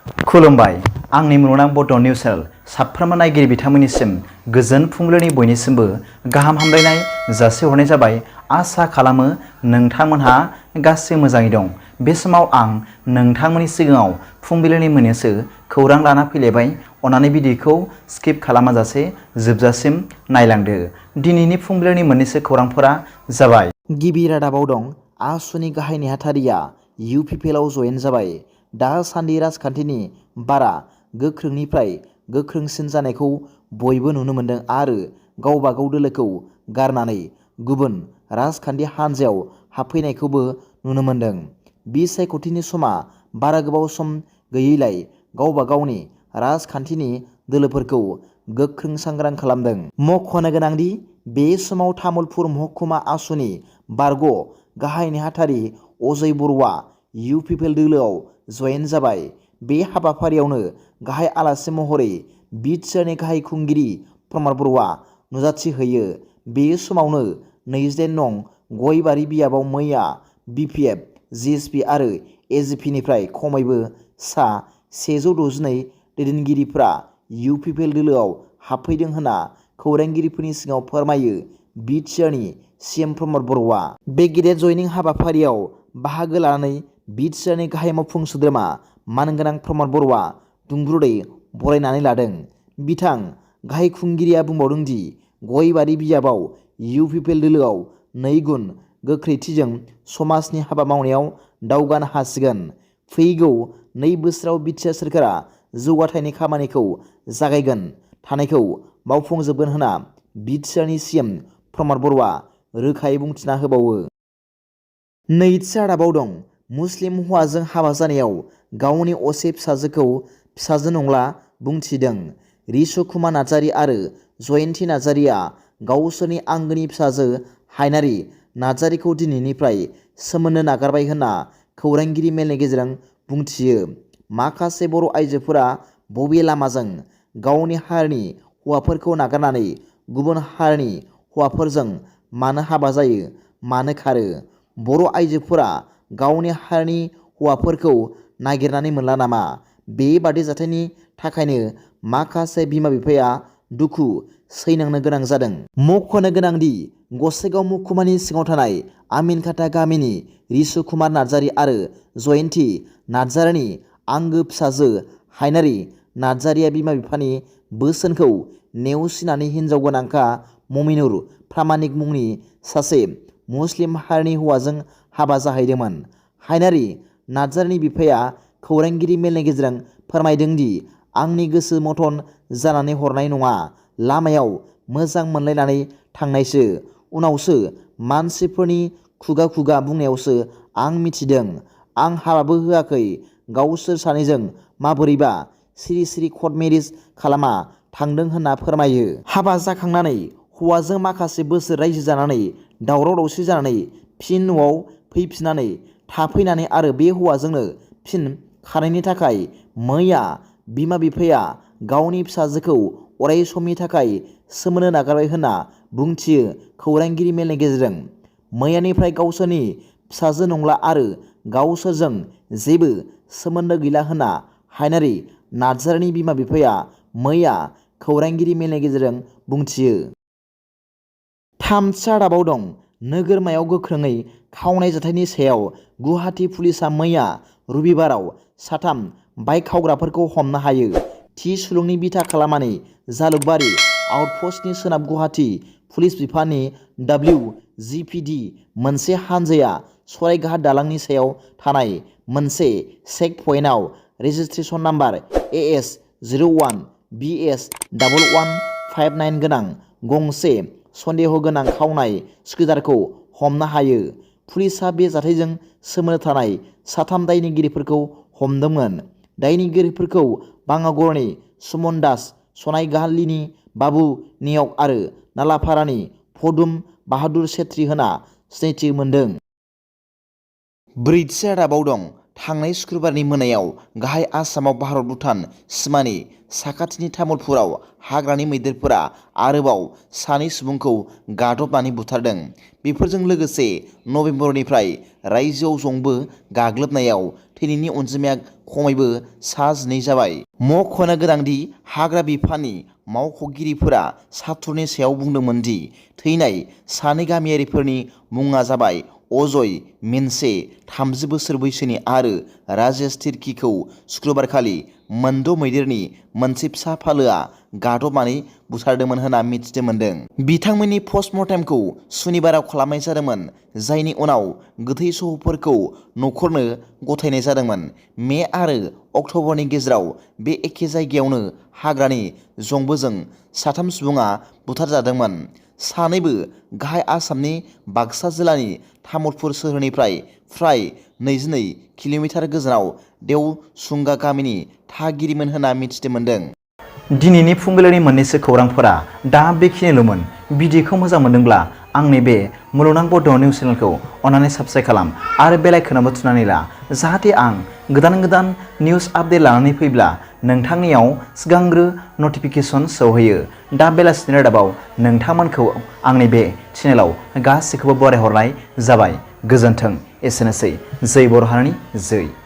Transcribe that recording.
खुलुमबाय आंनि मुलुगनां बड' निउस चेनेल साफ्रोमबो नायगिरि बिथांमोननिसिम गोजोन फुंबिलिनि बयनिसिमबो गाहाम हामलायनाय जासिहरनाय जाबाय। आसा खालामो नोंथांमोनहा गासै मोजाङै दं। बे समाव आं नोंथांमोननि सिगाङाव फुंबिलिनि मोननैसो खौरां लाना फैलायबाय। अन्नानै भिडिअखौ स्किप खालामाजासे जोबजासिम नायलांदो। दिनैनि फुंबिलिनि मोननैसो खौरांफोरा जाबाय। गिबि रादाबाव दं आसुनि गाहाय नेहाथारिया UPPL आव जयेन जाबाय। दासान्दि राजखान्थिनि बारा गोख्रोंनिफ्राय गोख्रोंसिन जानायखौ बयबो नुनो मोन्दों आरो गावबा गाव दोलोखौ गारनानै गुबुन राजखान्थि हान्जायाव हाबफैनायखौबो नुनो मोन्दों। बिसायख'थिनि समा बारा गोबाव सम गैयैलाय गावबा गावनि राजखान्थिनि दोलोफोरखौ गोख्रों सांग्रां खालामदों। मख'नो गोनांदि बे समाव तामुलपुर महकुमा आसुनि बारग' गाहाय नेहाथारि अजय बर'आ UPPL दोलोआव जयेन जाबाय। बे हाबाफारियावनो गाहाय आलासि महरै BPFनि गाहाय खुंगिरि प्रमद बर'आ नुजाथिहैयो। बे समावनो 28 नं गयबारि बियाबाव मैया BPF GSP आरो AJP निफ्राय खमैबो सा 162 दैदेनगिरिफ्रा UPPL दोलोआव हाबफैदों होनना खौरांगिरिफोरनि सिगाङाव फोरमायो BPFनि CM प्रमद बर'आ। बे गिदिर जयनिं हाबाफारियाव बाहागो लानानै BPFनि गाहाय मावफुं सोद्रोमा मानगोनां प्रमद बर'आ दुंब्रुदै बरायनानै लादों। बिथां गाहाय खुंगिरिया बुंबावदों दि गयबारि बियाबाव UPPL दोलोआव 2 गुन गोख्रैथिजों समाजनि हाबा मावनायाव दावगानो हासिगोन। फैगौ 2 बोसोराव BPF सोरखारा जौगाथायनि खामानिखौ जागायगोन थानायखौ मावफुंजोबगोन होनना BPFनि CM प्रमद बर'आ रोखायै बुंथिना होबावो। नैथि रादाबाव दं मुस्लिम हौवाजों हाबा जानायाव गावनि असे फिसाजोखौ फिसाजो नंला बुंथिदों। रिसु कुमार नार्जारि आरो जयन्ती नार्जारिया गावसोरनि आंगोनि फिसाजो हायनारि नार्जारिखौ दिनैनिफ्राय सोमोन्दो नागारबाय होनना खौरांगिरि मेलनि गेजेरजों बुंथियो। माखासे बर' आइजोफोरा बबे लामाजों गावनि हारिनि हौवाफोरखौ नागारनानै गुबुन हारिनि हौवाफोरजों मानो हाबा जायो, मानो खारो? बर' आइजोफोरा गावनि हारिनि हौवाफोरखौ नागिरनानै मोनला नामा? बेबादि जाथायनि थाखायनो माखासे बिमा बिफाया दुखु सैनांनो गोनां जादों। मख'नो गोनांदि गसाइगाव महकुमानि सिङाव थानाय आमिनखाता गामिनि रिसु कुमार नार्जारि आरो जयन्ती नार्जारिनि आंगो फिसाजो हायनारि नार्जारिया बिमा बिफानि बोसोनखौ नेवसिनानै हिनजाव गोनांखा ममिनुर प्रामाणिक मुंनि सासे मुस्लिम हारिनि हौवाजों हाबा जाहैदोंमोन। हायनारि नार्जारिनि बिफाया खौरांगिरि मेलनि गेजेरजों फोरमायदों दि आंनि गोसो मथन जानानै हरनाय नङा, लामायाव मोजां मोनलायनानै थांनायसो। उनावसो मानसिफोरनि खुगा खुगा बुंनायावसो आं मिथिदों। आं हाबाबो होआखै। गावसोर सानैजों माबोरैबा सिरि सिरि कर्ट मेरिज खालामा थांदों होनना फोरमायो। हाबा जाखांनानै हौवाजों माखासे बोसोर रायजो जानानै दावराव दावसि जानानै फिन न'आव फैफिननानै थाफैनानै आरो बे हौवाजोंनो फिन खारनायनि थाखाय मैया बिमा बिफाया गावनि फिसाजोखौ अराय समनि थाखाय सोमोन्दो नागारबाय होनना बुंथियो खौरांगिरि मेलनि गेजेरजों। मैयानिफ्राय गावसोरनि फिसाजो नंला आरो गावसोरजों जेबो सोमोन्दो गैला होनना हायनारि नार्जारिनि बिमा बिफाया मैया खौरांगिरि मेलनि गेजेरजों बुंथियो। थामथि रादाबाव दं नोगोरमायाव गोख्रोङै खावनाय जाथायनि सायाव गुवाहाटी पुलिसआ मैया रबिबाराव 3 बाइक खावग्राफोरखौ हमनो हायो। थि सुलुंनि बिथा खालामनानै जालुकबारि आउटपस्टनि सोनाब गुवाहाटी पुलिस बिफाननि WGPD मोनसे हानजाया सरायघाट दालांनि सायाव थानाय मोनसे चेक पइन्टआव रेजिस्ट्रेशन नाम्बार AS 01 BS 1159 गोनां गंसे सन्देह गोनां खावनाय स्कुटारखौ हमनो हायो। पुलिसआ बे जाथायजों सोमोन्दो थानाय 3 दायनिगिरिफोरखौ हमदोंमोन। दायनिगिरिफोरखौ बाङागरनि सुमन दास, सनाइगालिनि बाबु नेयक आरो नालाफारानि पदुम बाहादुर छेत्री होनना सिनायथि मोन्दों। ब्रैथि रादाबाव दं थांनाय शुक्रबारनि मोनायाव गाहाय आसामाव भारत भुटान सिमानि साखाथिनि तामुलपुराव हाग्रानि मैदेरफोरा आरोबाव 2 सुबुंखौ गादबनानै बुथारदों। बेफोरजों लोगोसे नभेम्बरनिफ्राय रायजोआव जंबो गाग्लोबनायाव थैनायनि अनजिमाया खमैबो 12 जाबाय। मख'नो गोनांदि हाग्रा बिफाननि मावख'गिरिफोरा साथुरनि सायाव बुंदोंमोन दि थैनाय 2 गामियारिफोरनि मुङा जाबाय अजय मिनसे 30 बोसोर बैसोनि आरो राजेश तिर्कीखौ शुक्रबारखालि मोनद' मैदेरनि मोनसे फिसा फालोआ गादबनानै बुथारदोंमोन होनना मिथिनो मोन्दों। बिथांमोननि पस्टमर्टेमखौ सुनिबाराव खालामनाय जादोंमोन, जायनि उनाव गोथै सहफोरखौ न'खरनो गथायनाय जादोंमोन। मे आरो अक्ट'बरनि गेजेराव बे एखे जायगायावनो हाग्रानि जंबोजों 3 सुबुङा बुथारजादोंमोन। सानैबो गाहाय आसामनि बाक्सा जिल्लानि तामुलपुर सोहोरनिफ्राय फ्राय 22 किल'मिटार गोजानाव देवसुंगा गामिनि थागिरिमोन होनना मिथिनो मोन्दों। दिनैनि फुंबिलिनि मोननैसो खौरांफोरा दा बेखिनिल'मोन। भिडिअखौ मोजां मोनदोंब्ला आंनि बे मुलुगनां बड' निउस चेनेलखौ अन्नानै साबस्क्राइब खालाम आरो बेल आइकनआवबो थुनानै ला, जाहाथे आं गोदान निउस आपडेट लानानै फैब्ला नोंथांनियाव सिगांग्रो नटिफिकेसन सौहैयो। दा बेलासिनि रादाबाव नोंथांमोनखौ आंनि बे चेनेलाव गासैखौबो बरायहरनाय जाबाय। गोजोन्थों। एसेनोसै। जै बर' हारिनि जै।